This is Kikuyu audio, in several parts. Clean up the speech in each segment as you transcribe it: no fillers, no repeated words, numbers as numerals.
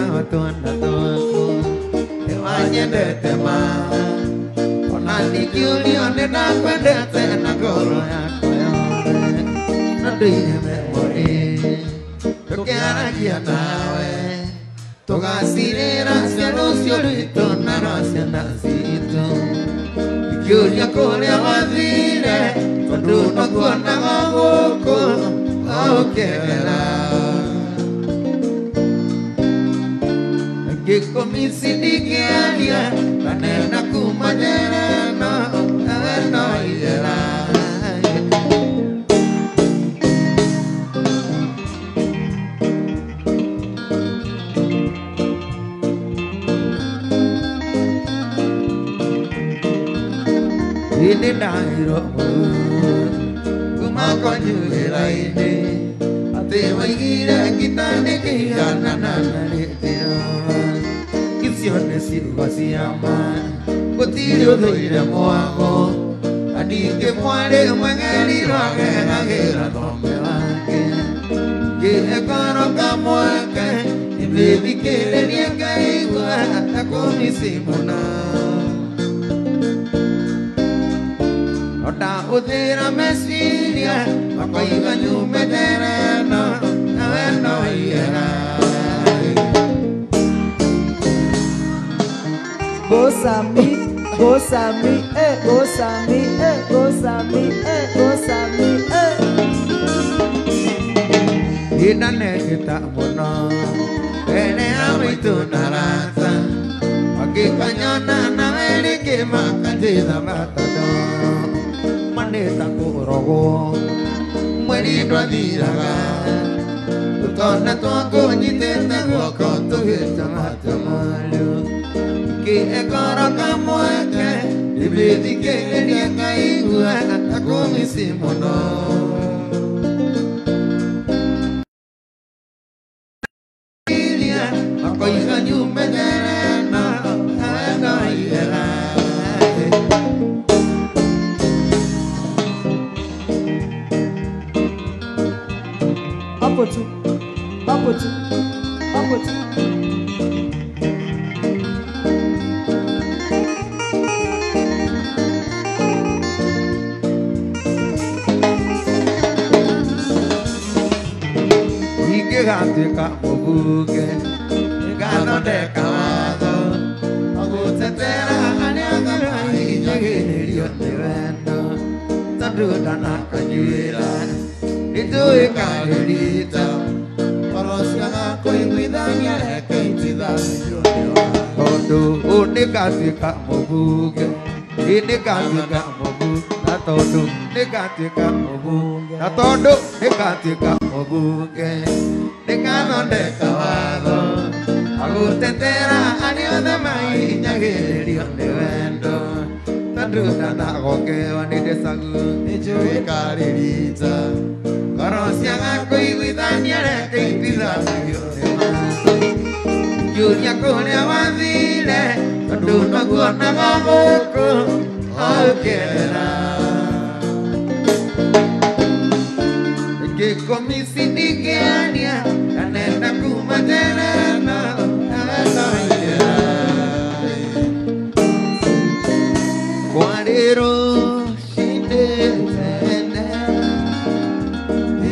twana twaku nĩwanyendete ma ona ndingĩũrio nĩndakwendete na ngoro yakwa yothe na ndũire memory tũkĩaragia nawe tũgacirĩra cia rũciũ rwitũ na rwa ciana citũ ingĩũria kũrĩa wathire tondũ nokuonaga gũkũ ũkĩgera ngĩkũmici ndingĩaria kanena kuma njera ĩno nawe no ijera. Ini ndairwo kuma kũnyuĩra-inĩ atĩ waigire ngita nĩkĩiganana na rĩtĩo icio nĩ ciugo cia ma gũtirĩ ũthũire mwago na ningĩ mwarĩ mwegeri rwagegagĩra thome wake ngĩekoro kamweke ĩmĩthikĩrĩrie ngaigua ta kũmici mũno ndahũthĩra meciria makoiga nyume njera ĩno nawe no ihera. Gózame, gózame, gózame, gózame, gózame, Inanekĩta mũno mbere ya maitũ na arata makĩkanyona nawe rĩngĩ makanjĩtha matando manĩta kũrogwo mweri ndwathiraga tũtona twakũnyitĩte guoko tũgĩtamatamariũ ngĩekora kamweke ndĩmĩthikĩrĩrie ngaigua ta kũmici mũno. Makoiga nyume njera ĩno nawe no ihera. Hapo tu, hapo tu, hapo tu. Ingĩgatuĩka mũbunge ngathondeka watho wa gũtetera arĩa othe mahinyagĩrĩrio nĩ wendo tondũ ndanakanyuĩra nĩnjũĩ karĩ rita ngoro ciaga kũiguithania reke itithanio nĩ watho tondũ nĩngatuĩka mũbunge nĩngatuĩka mũbunge na tondũ nĩngatuĩka mũbunge na tondũ nĩngatuĩka mũbunge nĩngathondeka watho wa gũtetera arĩa othe mahinyagĩrĩrio nĩ wendo tondũ ndanagokewa nĩ ndĩcagu nĩnjũĩ karĩ rita ngoro ciaga kũiguithania reke itithanagio nĩ watho ngĩũria kũrĩa wathire tondũ nokuonaga gũkũ ũkĩgera ngĩkũmici ndingĩaria ndanenda kuma njera ĩno nawe no ihera. Kwarĩ rũciinĩ tene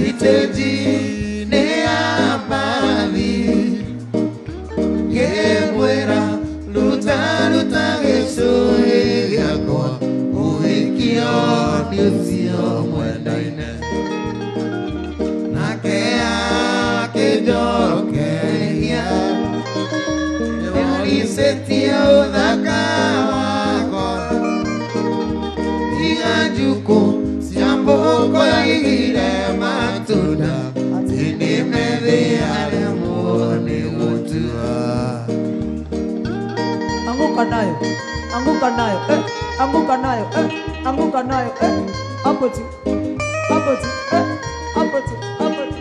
ithĩnji-inĩ ya mbathi ngĩmwĩra ruta ruta gĩcũhĩ gĩakwa ũhikio nĩ ũcio mwendaine nake akĩnjokeria nĩwaricĩtie ũthaka wakwa tiga njukũ cia mbũkũ yaigire matunda atĩ nĩmethĩ aremwo nĩ gũtua. Anguka nayo, anguka nayo, anguka nayo, anguka nayo, hapo tu, hapo tu, hapo tu, hapo tu.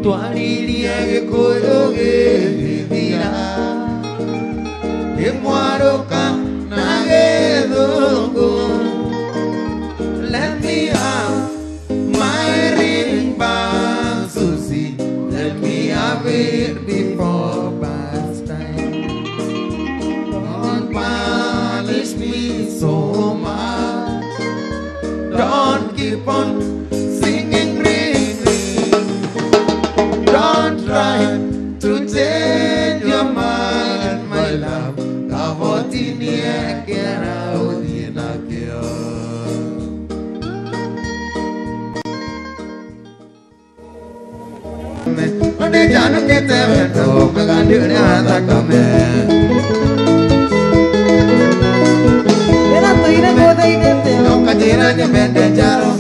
Twaririe Gĩkũyũ gĩgĩthira nĩ mwarũka na Gĩthũngũ so much. Don't keep on singing ring ring. Don't try to change your mind, my love. Kavotini kera udina kyo. Ande janu ke te to magandi ne athakame. Era toire godaine te Kajira nyemende jaro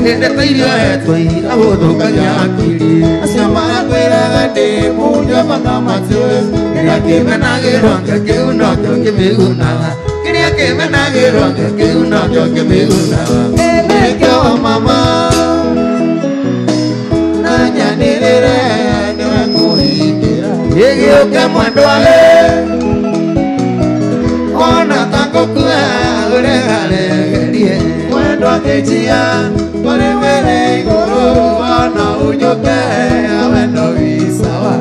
nende tairio etoi aguthukagia akiri acio marakwĩraga ndĩ mũnjo makamatue kĩrĩa kĩmenagĩrwo kĩu nokĩo kĩmĩgunaga kĩrĩa kĩmenagĩrwo kĩu nokĩo kĩmĩgunaga nĩkĩo mama na nyanĩrĩre nĩwe ngũhingĩra gĩgĩũke mwendwa ona ta ngũkua ũregaregerie mwendwa ngĩnjia ũrĩmĩre igũrũ ona unyũke wendo wĩ sawa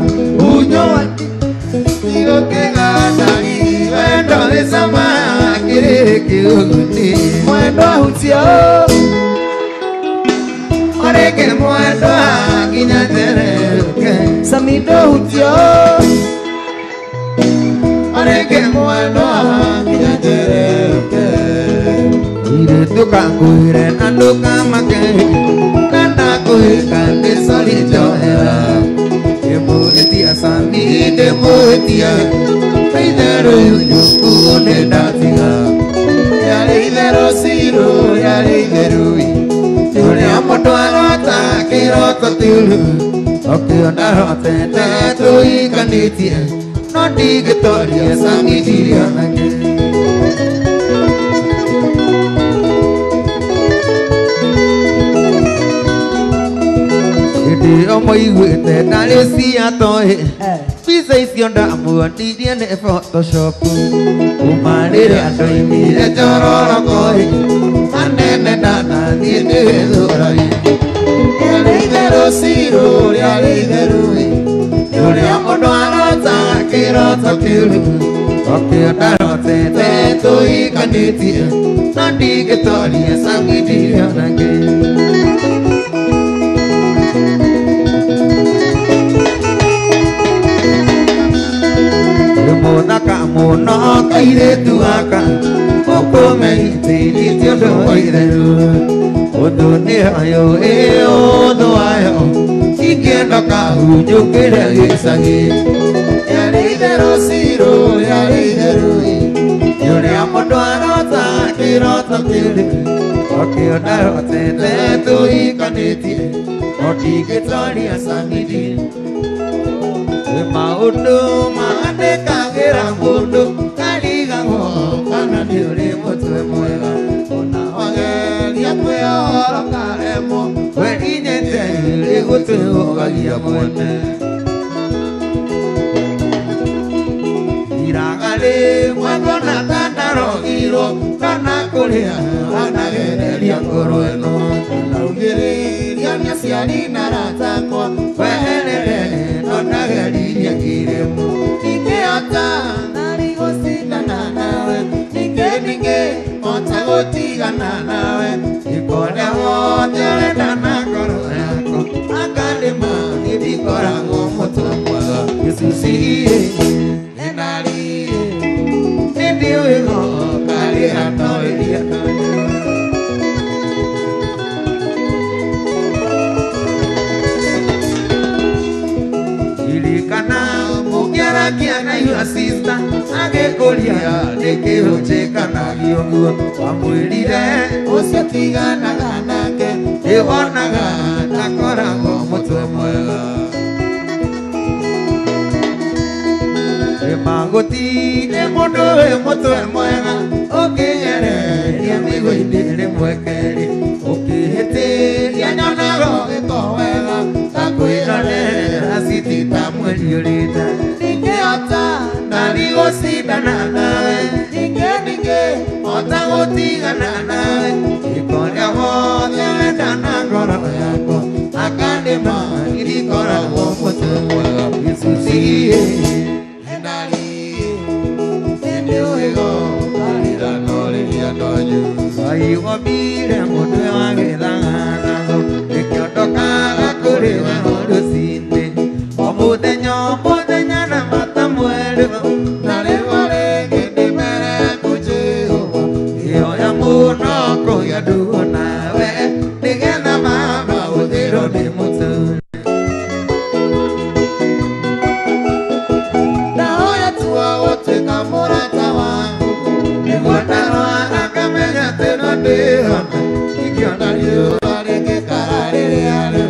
unyo igũkĩgandari wendo wĩ cama kĩrĩrĩ kĩũguni mwendwa hutia orĩngĩ mwendwa nginya njererũke Samido hutia orĩngĩ mwendwa nginya njererũke Irĩtu kanguire na ndũkamake na ndakũhĩka nĩ sori njohera ndĩmũhĩtia Sami ndĩmũhĩtia itherũ nyũku nĩ ndatiga rĩarĩ itherũ cirũ rĩarĩ itherũ ũrĩa mũndũ arota kĩroto tiũru ũkĩona rotete tũikanĩtie no ndingĩtoria Sami ndirĩ onake. Hĩndĩ ĩyo maiguĩte ndarĩ ciatoĩ mbica icio ndamuonirie nĩ Photoshop kuma rĩrĩa ndoimire njororokoĩ manene ndanathiĩ nĩ gĩthũrai rĩarĩ itherũ cirũ rĩarĩ itherũ nĩ ũrĩa mũndũ arota kĩroto kĩũru ũkĩona rotete tũikanĩtie no ndingĩtoria Sami ndirĩ onake. Mũthaka mũno kairĩtu gaka ũkũmenyithĩtie ũndũ wa itherũ ũndũ nĩ ũyũ ĩ ũndũ wayo ingĩenda kahunyũkĩre gĩcagi rĩarĩ itherũ cirũ rĩarĩ itherũ nĩ ũrĩa mũndũ arota kĩroto kĩũru ũkĩona rotete tũikanĩtie no ndingĩtoria Sami ndirĩ maũndũ maandĩkagĩra mũndũ karigagwo kana nĩ ũrĩ mũtwe mwega ona wageria kwĩhoro karemwo we inyete rĩgũtwĩhũgagia mwene iraga rĩmwe ngona ta ndarogirwo kana kũrĩa anagereria ngoro ĩno naugĩrĩria nĩ aciari na arata akwa weherere no ndageririe ngirĩmwo ndingĩhota narĩ gũcindana nawe ningĩ ningĩhota gũtigana nawe ikũrĩa wothe ũrenda na ngoro yakwa akandĩma niĩ ndikoragwo mũtwe mwega gĩcuci nĩndariĩ nĩ ndiũĩ gokarĩha no ĩria kanya. Kana mũngĩaragia na your sister agĩkũria nĩkĩ ũnjĩkanagia ũguo wamwĩrire ũcio tiganaga nake nĩwonaga ndakoragwo mũtwe mwega Ĩmagũtirĩ mũndũ wĩ mũtwe mwega ũkĩgereria mĩigua-inĩ rĩmwe kerĩ ũkĩhĩtĩria nyonaga ũgĩko wega takwĩrorera citita mweri ũrĩte ndingĩhota ndarĩ gũcindana nawe ningĩ ningĩhota gũtigana nawe ĩkorĩa wothe wenda na ngoro yakwa akandĩma irikoragwo mũtwe mwega gĩcuci nĩndariĩ nĩndĩũĩ gokarĩra no rĩrĩa. Ngai wobire mũndũ wa gĩthagathago nĩkĩo ndokaga kũrĩ we o rũcinĩ o mũthenya o mũthenya na mata mwerũ na rĩmwe rĩngĩ ndĩ mbere yaku Jehova ngĩhoya mũno kũgĩa ndũgũ nawe nĩgetha mama ũthirwo nĩ mũtune. Ndahoya tua gũtuĩka mũrata waku nĩguo ndarwara ngamenya atĩ no ndĩhona ingĩona riũa rĩngĩkara rĩrĩa rĩu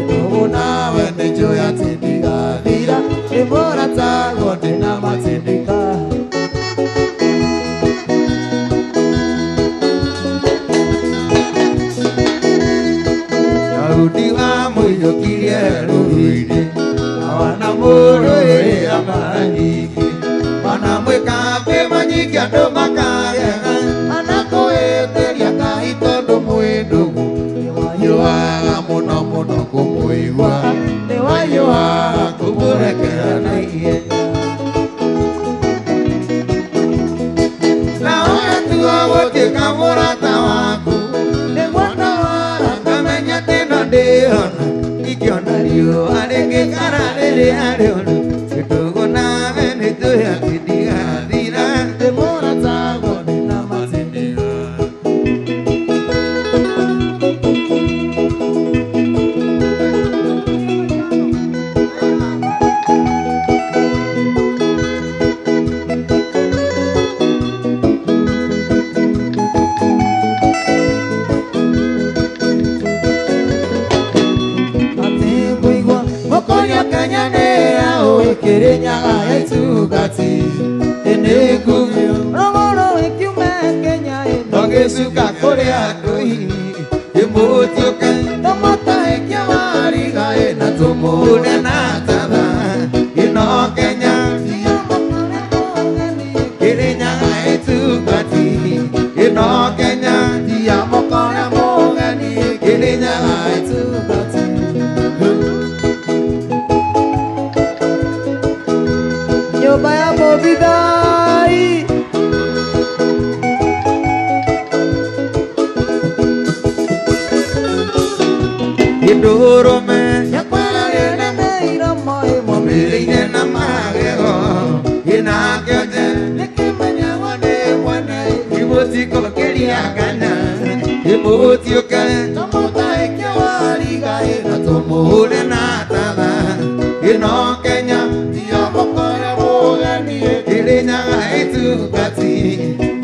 ndũgũ nawe nĩnjũĩ atĩ ndigathira ndĩ mũratagwo ndĩna matindĩka. Daudi wamũiyũkirie rũũĩ-inĩ awana mũrũĩrĩra manyingĩ ona mwĩkambĩ manyingĩ andũ makagega anakũhĩtĩria Ngai tondũ mwĩ ndũgũ nĩwahiũhaga mũno mũno kũmũigua nĩwahiũhaga kũmũrekera na ihenya. Nahoya tua gũtuĩka mũrata waku nĩguo ndawara ngamenya atĩ no ndĩhona ingĩona riũa rĩngĩkara rĩrĩa rĩũru ndũgũ nawe nĩnjũĩ atĩ ndigathira ndĩ mũratagwo ndĩna matindĩka. Atĩ ngũigua mũkũria Kenya nĩ yaũ Kĩrĩnyaga ya itungati ĩnĩngumio Rũgũrũ ĩkiume Kenya ĩno tũgĩcuka kũrĩa ngũi ĩmũtiũke tũmũtaĩkia wariga ĩna tũmũre na tatha ĩno Kenya Kĩrĩnyaga itungati ĩno Kenya tia mũkore mũgeni Kĩrĩnyaga itungati. Nyũmba ya Mũbithai. Ndũrũme Nyakwararia na iromo ĩmwe mĩrĩire na magego ĩna kĩonje nĩkĩmenyagwo nĩ mwene imũtiko kĩria kanya imũtiũke tũmũtaĩkia wariga ĩna tũmũhũre na tatha ĩno Kenya tia mũkore mũgeni Kĩrĩnyaga itungati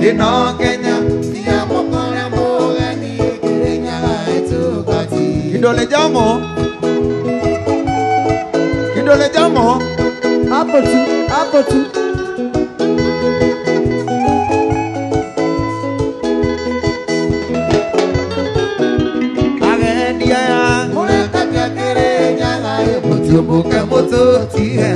ĩno Kenya tia mũkore mũgeni Kĩrĩnyaga itungati. Kidole jamo. Kidole jamo. Hapo tu, hapo tu. Agendi aya mũretagia Kĩrĩnyaga ĩ mũtiũmbũke mũtũtige